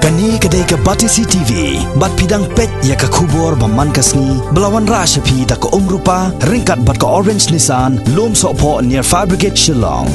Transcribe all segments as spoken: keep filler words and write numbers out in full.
Kane ka dei ka Batesi T V, bad phi dang peit ïa ka khubor ba man ka sngi, ba la wanrah sha phi da ka Umrupa, ryngkat bad ka Orange Nissan, Lum Sohphoh near Fire Brigade Shillong.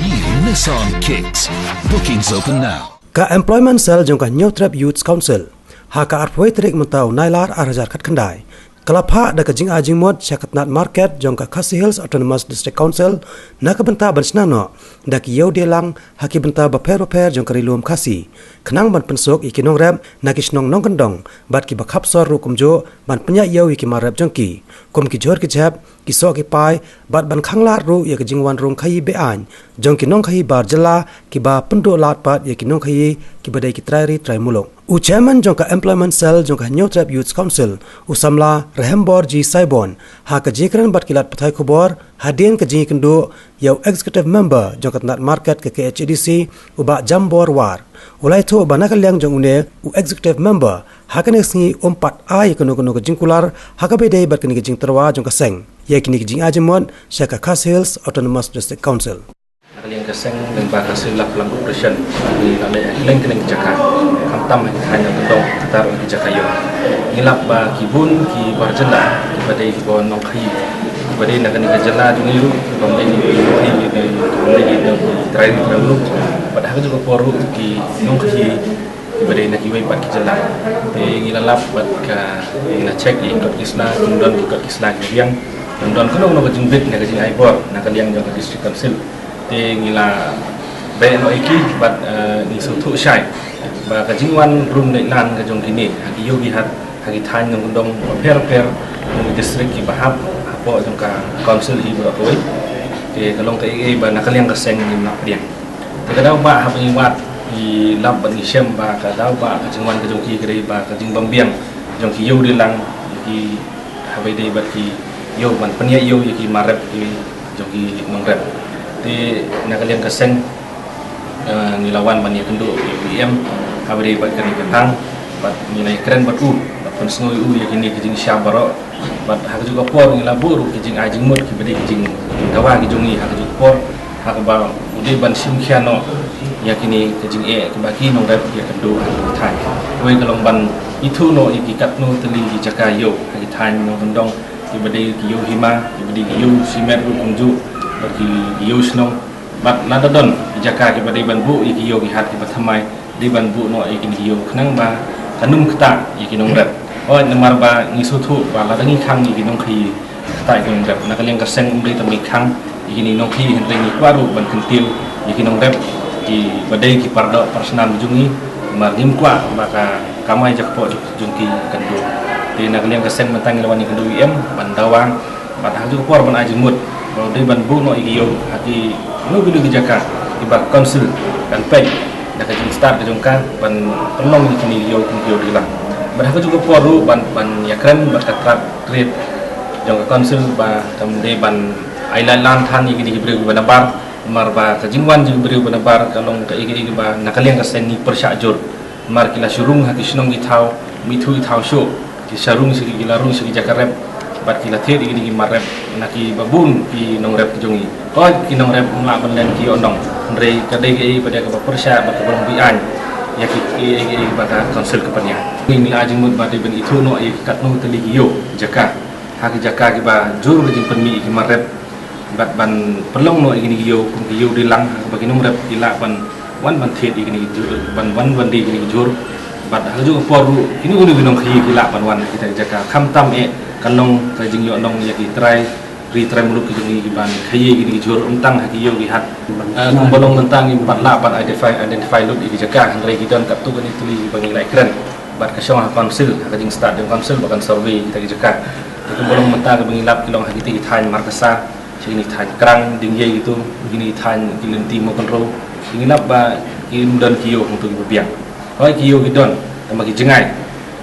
New Nissan Kicks. Bookings open now. Ka Employment Cell jong ka Hynñiewtrep Youth Council, ha ka arphew tarik mynta u Nailar ar hajar khatkhyndai, ka la phah da ka jingai jingmut sha ka tnat market jong ka Khasi Hills Autonomous District Council, na ka bynta ban shna noh da ki ïew die lang ha ki bynta bapher bapher jong ka Ri Lum Khasi, khnang ban pynsuk ïa ki nongrep na ki shnong nongkyndong bad kiba khapsor ruh kumjuh ban pynïaid ïew ïa ki mar rep jong ki, kum ki jhur ki jhep, ki soh ki pai, bad ban khanglad ruh ïa ka jingwan rung khaïi be-aiñ jong ki nongkhaïi bar jylla, kiba pynduh lad pat ïa ki nongkhaïi kiba dei ki trai ri trai muluk. U Chairman jong ka Employment Cell jong ka Hynñiewtrep Youth Council, u samla Rehembor G Saibon, ha ka jingkren bad ki lad pathai khubor hadien ka jingïakynduh ïa u Executive Member jong ka tnat market ka K H A D C, u Bah Jambor War, u la ïathuh ba na ka liang jong une u Executive Member, ha kane ka sngi um pat ai ïa kano kano ka jingkular ha kaba ïadei bad kane ka jingtyrwa jong ka seng ïa kine ki jingai jingmut sha ka Khasi Hills Autonomous District Council. Na ka liang ka seng lyngba ka Seng Laplang Operation, ngi la leh ha kylleng kylleng ki jaka, khamtam ha ki thaiñ nongkyndong, kata ruh ha ki jaka ïew. Ngi lap ba ki bun ki bar jylla kiba dei kiba nongkhaïi, kiba dei na kane ka jylla jong ngi ruh, kiba ym dei ki nongkhaïi, kiba ym dei ki trai ri trai muluk, bad ha kajuh ka por ruh ki nongkhaïi kiba dei na kiwei pat ki jylla. Te ngi la lap bad ka, ngi la check ïa ki kot ki sla, kim don ki kot ki sla kiba biang, kim don kano kano ka jingbit ne ka jingai bor na ka liang jong ka District Council. Te ngi la beh noh ïa ki bad, eh, ngi sngewthuh shai ba ka jingwan rung leit lan ka jong kine ha ki ïew ki hat, ha ki thaiñ nongkyndong bapher bapher, ha ki district kiba hap hapoh jong ka Council hi baroh kawei. Te ka long kaei kaei ba na ka liang ka seng ngim lah pdiang. Te ka daw ba haba ngi wad, ngi lap bad ngi shem ba ka daw ba ka jingwan ka jong ki ka dei ba ka jingbym biang jong ki ïew die lang, ki haba ïadei bad ki ïew ban pynïaid ïew ïa ki mar rep ki jong ki nongrep. Te na ka liang ka seng, eh, ngi la wan ban ïakynduh ïa u E M haba ïadei bad kane ka thang, bad ngi la ïakren bad u, bad pynsngew ïa u ïa kine ki jingshah baroh. Bad ha kajuh ka por ngi la buh ruh ki jingai jingmut kiba dei ki jingdawa ki jong ngi ha kajuh ka por, ha kaba u dei ban shim khia noh ïa kine ki jingeh kiba ki nongrep ki ïakynduh ha ki thaiñ. Kawei ka long ban ithuh noh ïa ki katno tylli ki jaka ïew ha ki thaiñ nongkyndong, kiba dei ki ïew hima, kiba dei ki ïew shimet ruh kumjuh, bad ki ïew shnong. Bad lada don ki jaka kiba dei ban buh ïa ki ïew ki hat kiba thymmai, dei ban buh noh ïa kine ki ïew khnang ba kan ym ktah ïa ki nongrep. Hooid, namar ba ngi sngewthuh ba lada ngi khang ïa ki nongkhaïi, ktah ïa ki nongrep. Na ka liang ka seng ym dei tang ba ngi khang ïa kine ki nongkhaïi, hynrei ngi kwah ruh ban kyntiew ïa ki nongrep kiba dei ki pardoh parsnam jong ngi, namar ngim kwah ba ka kamai jakpoh jong ki kan duh. Te na ka liang ka seng mynta ngi la wan ïakynduh ïa u E M ban dawa, bad ha kajuh ka por ban ai jingmut ba u dei ban buh noh ïa ki ïew ha kino kino ki jaka kiba ka Council kan peit da ka jingstad ka jong ka ban pynlong ïa kine ki ïew kum ki ïew die lang. Bad ha kajuh ka por ruh ban, ban ïakren bad ka tnat trade jong ka Council ba kam dei ban ai lad lan than ïa kine ki briew kiba nabar, namar ba ka jingwan jong ki briew ba nabar ka long kaei kaei ba na ka liang ka seng ngi pyrshah jur. Namar ki la shu rung ha ki shnong ki thaw, mih thuh ki thaw shuh, ki shu rung sha ki, ki la rung sha ki jaka rep, bad ki la thied ïa kine ki mar rep na kiba bun ki nongrep ki jong ngi. Hooid, ki nongrep ym lah ban len ki ïoh nong, hynrei ka dei kaei ba dei kaba pyrshah bad kaba long be-aiñ ïa ki, ïa ki, ïa ki ba ka Council ka pynïaid. Ngi la ai jingmut ba dei ban ithuh noh ïa ki katno tylli ki ïew jaka ha ki jaka kiba jur ka jingpynmih ïa ki mar rep, bad ban pynlong noh ïa kine ki ïew kum ki ïew die lang ha kaba ki nongrep ki lah ban wan ban thied ïa kine ki jhur, ban wan ban die ïa kine ki jhur. Bad ha kajuh ka por ruh kino kino ki nongkhaïi ki lah ban wan ha kita ki jaka, khamtam eh kan long ka jingïoh nong ïa ki trai ri trai muluk ki jong ngi kiban khaïi ïa kine ki jhur, ym tang ha ki ïew ki hat. Ah, kumba long mynta ngim pat lah ban identify, identify lut ïa ki jaka, hynrei ki don katto katne tylli kiba ngi la ïakren bad ka shong ha Council, ha ka jingstad jong Council ba kan survey kita ki jaka. Te kumba long mynta kaba ngi lap ki long ha kita ki thaiñ Markasa, sha kine ki thaiñ Krang, Dingiei, kitu, kine ki thaiñ ki lynti Mawkynrew, ngi lap ba kim don ki ïew hangto kiba biang. Hooid, ki ïew ki don, tangba ki jngai.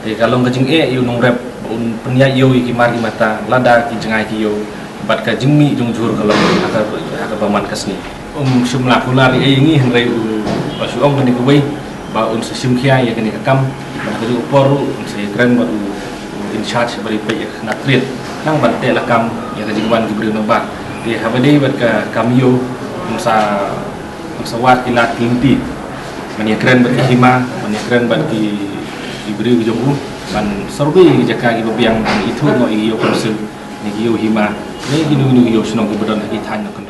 Te ka long ka jingeh ïa u nongrep ba un pynïaid ïew ïa ki mar ki mata lada ki jngai ki ïew, bad ka jingmih jong jhur ka long ha ka, ha kaba man ka sngi. Um shym la kular ei ïa ngi, hynrei u la shu ong kane kawei ba un sa shim khia ïa kane ka kam. Bad ha kajuh ka por ruh un sa ïakren bad u, u in charge ba dei peit ïa ka tnat trade, khnang ban teh lakam ïa ka jingwan ki briew nabar. Te haba dei bad ka kam ïew, un sa, un sa wad ki lad ki lynti. Ban ïakren bad ki hima, ban ïakren bad ki, ki briew ki jong u, ban survey ki jaka kiba biang, ban ithuh noh ïa ki ïew council, ne ki ïew hima, ne kino kino ki ïew shnong kiba don ha ki thaiñ na